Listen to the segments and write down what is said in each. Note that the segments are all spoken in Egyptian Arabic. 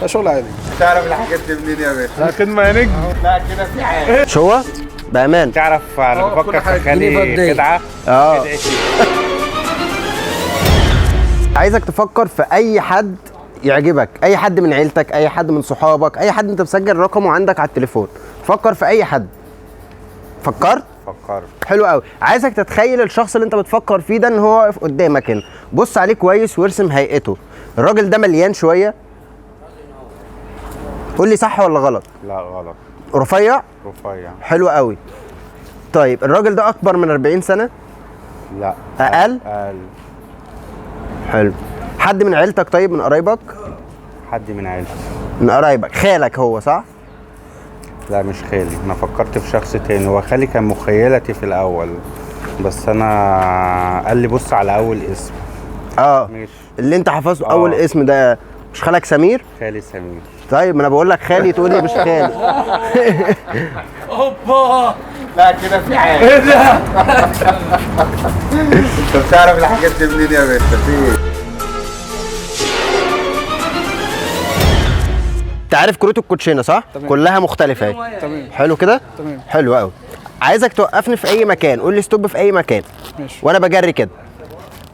ده شغل عادي. تعرف الحاجات دي منين يا باشا؟ خدمة يا نجم. لا كده في حاجة. مش هو؟ بامان. تعرف انا بفكر في خالي خدعه. عايزك تفكر في اي حد يعجبك، اي حد من عيلتك، اي حد من صحابك، اي حد انت مسجل رقمه عندك على التليفون. فكر في اي حد. فكرت؟ فكرت. حلو قوي. عايزك تتخيل الشخص اللي انت بتفكر فيه ده ان هو واقف قدامك هنا، بص عليه كويس وارسم هيئته. الراجل ده مليان شوية. قول لي صح ولا غلط؟ لا غلط. رفيع؟ رفيع. حلو قوي. طيب الراجل ده اكبر من 40 سنة؟ لا. اقل؟ اقل. حلو. حد من عيلتك؟ طيب من قرايبك؟ حد من عيلتي. من قرايبك، خالك هو صح؟ لا مش خالي، انا فكرت في شخص تاني. هو خالي كان مخيلتي في الاول، بس انا قال لي بص على اول اسم. ماشي. اللي انت حفظته اول اسم ده مش خالك سمير؟ خالي سمير. طيب ما انا بقول لك خالي تقول لي مش خالي. اوبا. لا كده في حاجة. ايه ده؟ انت بتعرف الحاجات دي منين يا باشا؟ في ايه؟ انت عارف كروت الكوتشينه صح؟ تمام. كلها مختلفة اهي. تمام. حلو كده؟ تمام. حلو قوي. عايزك توقفني في اي مكان، قول لي stop في اي مكان. ماشي. وانا بجري كده.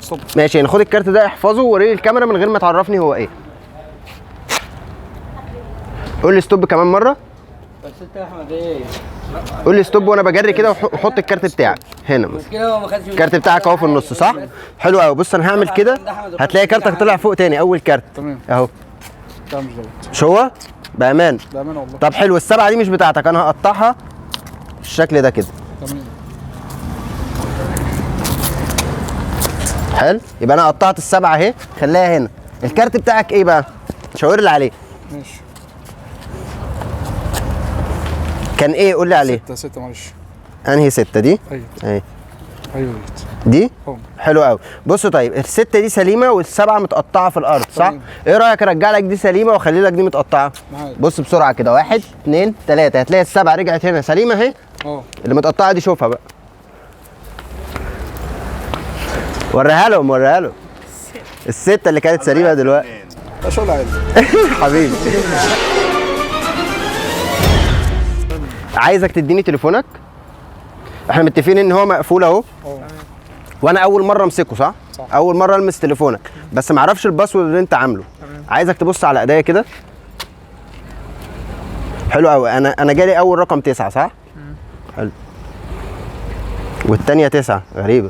stop. ماشي، يعني خد الكارت ده احفظه ووريه الكاميرا من غير ما تعرفني هو ايه. قول لي stop كمان مرة. بس انت يا احمد ايه؟ قول لي stop وانا بجري كده وحط الكارت بتاعك هنا مثلا. الكارت بتاعك اهو في النص صح؟ حلو قوي. بص انا هعمل كده هتلاقي كارتك طلع فوق تاني، اول كارت. تمام. اهو. لا مش دوت. مش هو؟ بامان. بامان والله. طب حلو، السبعة دي مش بتاعتك، انا هقطعها بالشكل ده كده. تمام. حلو، يبقى انا قطعت السبعة اهي، خليها هنا. الكارت بتاعك ايه بقى؟ شاور لي عليه. ماشي. كان ايه؟ قول لي عليه. 6 معلش. انهي 6 دي؟ ايوه. اهي. ايوه دي؟ حلو قوي. بصوا طيب الستة دي سليمة والسبعة متقطعة في الأرض صح؟ تمام. ايه رأيك ارجع لك دي سليمة واخلي لك دي متقطعة؟ معاك. بص بسرعة كده، 1 2 3، هتلاقي السبعة رجعت هنا سليمة اهي. اللي متقطعة دي شوفها بقى. وريها لهم، وريها لهم. الستة اللي كانت سليمة دلوقتي. ده شغل عادي. حبيبي. عايزك تديني تليفونك. احنا متفقين ان هو مقفول اهو. وانا اول مرة امسكه صح؟ صح. اول مرة المس تليفونك، بس ما اعرفش ال password اللي انت عامله. تمام. عايزك تبص على ايديا كده. حلو قوي. انا جالي اول رقم 9 صح؟ حلو. والثانية 9، غريبة.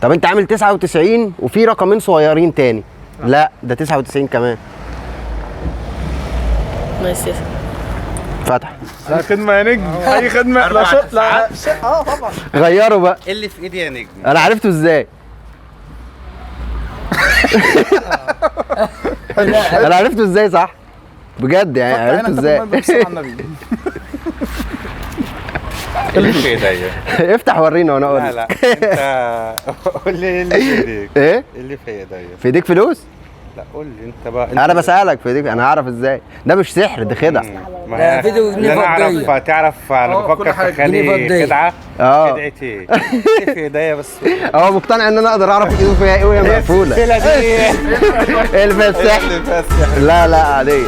طب انت عامل 99 وفي رقمين صغيرين تاني. لا ده 99 كمان. nice. فتح. لا خدمة يا نجم. اي خدمة. لا شط لا. طبعا. غيره بقى. ايه اللي في ايدي يا نجم؟ انا عرفته ازاي؟ انا عرفته ازاي صح؟ بجد يعني عرفته ازاي؟ ايه اللي في ايديا؟ افتح ورينا وانا اقول. لا لا انت قول لي ايه اللي في ايديك؟ ايه؟ اللي في ايديا؟ في ايديك فلوس؟ لا قول لي انت بقى. انا بسالك في ايديك، انا هعرف ازاي؟ ده مش سحر، ده خدع. ما هي انا اعرف. تعرف انا بفكر في خالي خدعه. خدعه ايه؟ في ايديا بس. هو مقتنع ان انا اقدر اعرف ايده فيها ايه وهي مقفولة. السلسلة دي ايه اللي فيها السحر؟ لا لا عادية.